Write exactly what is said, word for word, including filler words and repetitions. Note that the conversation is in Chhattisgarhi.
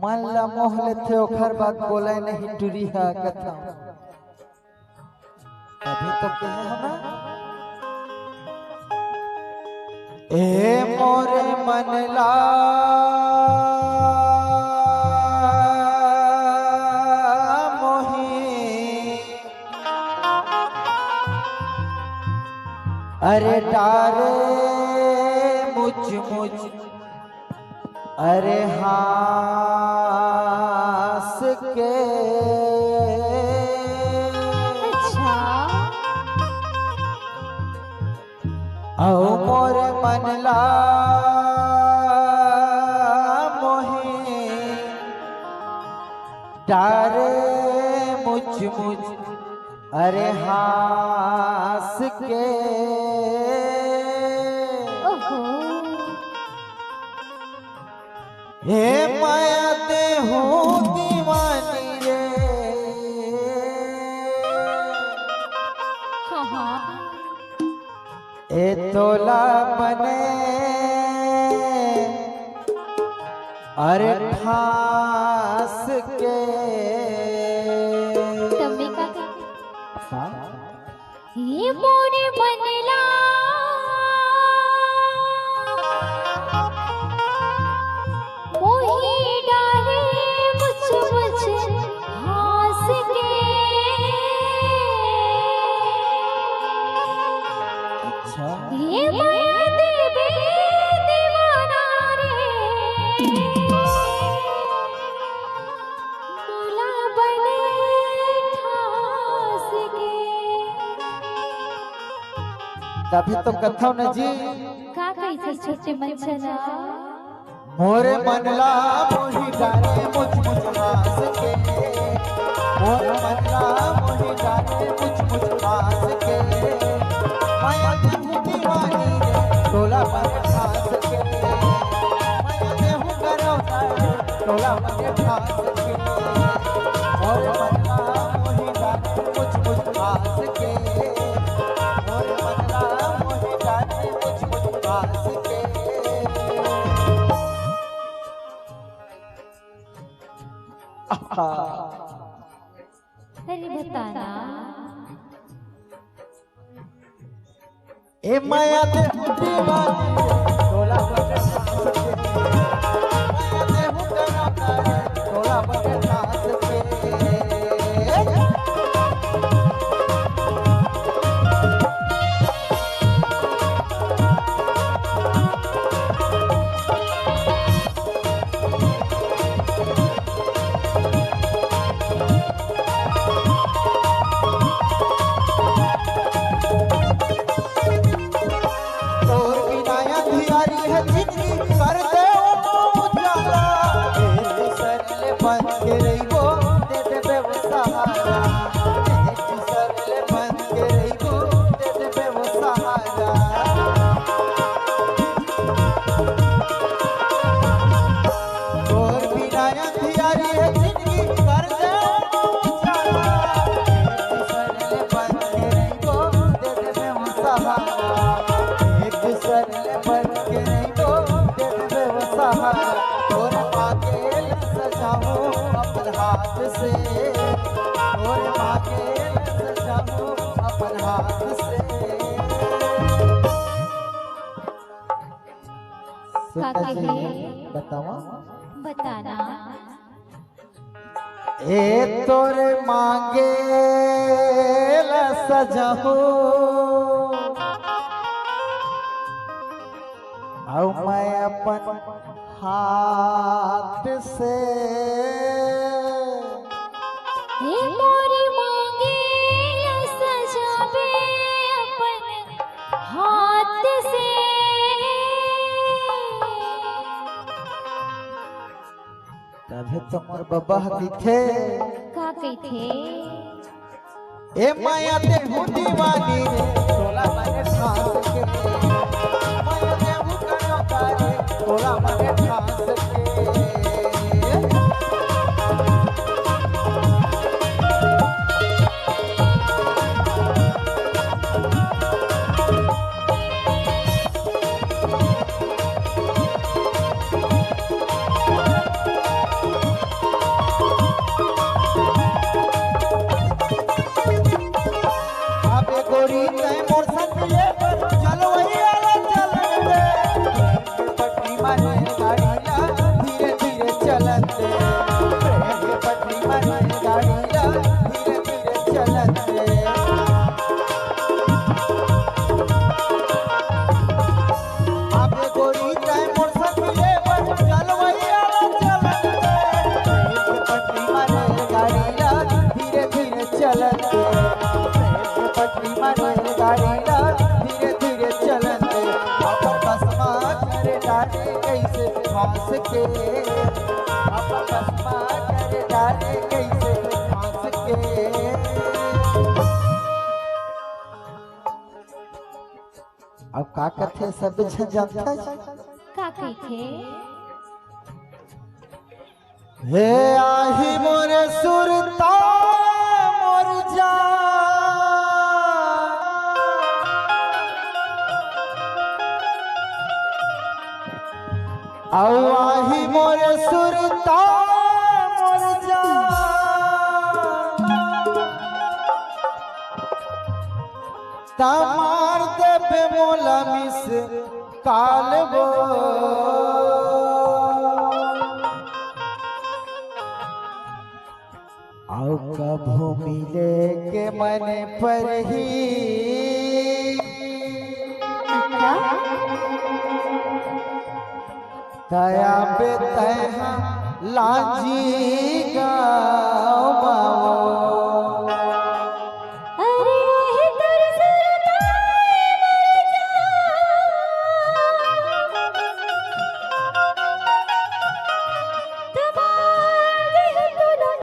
मन ला मोह लेथे, ओखर बाद बोले नहीं टुरी हा कथम। तभी तो कहे हो ना, ए मोरे मन ला मोही, अरे डारे मुच मुच, अरे हाँस के। अच्छा। अउ मोर मन ला मोही डारे मुच मुच, अरे हाँस के। ओहो। हे माया ते हूँ दीवानी रे। हाँ, हाँ। ए तोला बने अरे ठास के। तब मैं का करूं? हाँ? ये मोरे मन ला मोही डारे मुछ मुछ हाँस के। अच्छा। ये माया देवी दीवाना रे, मोला बने ठास के। तभी तो कथव न जी। का कहिथे छोटे मन छना? मोरे मन ला मोही डारे मुछ मुछ हाँस के। मोरे मन ला मोही डारे मुछ मुछ हाँस के। माया तू दीवानी रे, तोला मन हाँस के। माया देहू करो सारे, तोला मन हाँस के। मोरे मन ला मोही डारे मुछ मुछ हाँस के। मोरे मन ला मोही डारे मुछ मुछ हाँस के। अरे बताना। ए माया ते दीवानी, तोला बने ठास के। माया ते हूँ करा करे, तोला बने ठास के। तोर बिना अंधियारी है जिंदगी, कर दे उजाला। एक दूसर ले बन के रहिबो, दे देबे वो सहारा। एक दूसर ले बन के रहिबो, दे देबे वो सहारा। तोर बिना अंधियारी है जिंदगी, कर दे उजाला। एक दूसर ले बन के रहिबो, दे देबे वो सहारा। एक दूसर ले बन के रहिबो, दे देबे वो सहारा। तोर मांगे ल सजाहूं अपन हाथ से, तोर मांगे ल सजाहूं अपन हाथ से। का सुंदर जी, कहे? बतावा। बताना। ए तोरे मांगे ला सजाहूं, अउ मैं अपन हाथ से। ए तोरे मांगे ला सजाबे अपन हाथ से। तभे तो मोर बबा ह कहिथे। का कहिथे? ए माया ते हूँ दीवानी रे, तोला बने ठास के। माया ते हूँ करो तारे, तोला बने ठास के। धीरे धीरे चलत, प्रेम पटरी मारे गाड़ी ला, धीरे धीरे चलत। आबे गोरी तैं मोर संग मिले बर, चलवैया ला चलत, प्रेम पटरी मारे गाड़ी ला, धीरे धीरे चलत, प्रेम पटरी मारे गाड़ी ला, धीरे धीरे चलत। अपन बस मा कर डारे कइसे हंस के, अपन बस मा कर डारे कइसे हंस के। अब का कथे सब झन जानता है? का कथे? हे आही मोरे सुरता मोर जान, अउ आही मोरे सुरता मोर जान, त मार देबे मोला मिस काल वो। अउ कभू मिले के मन परही, अच्छा। तया पे तय लांजी गाँव बाबो।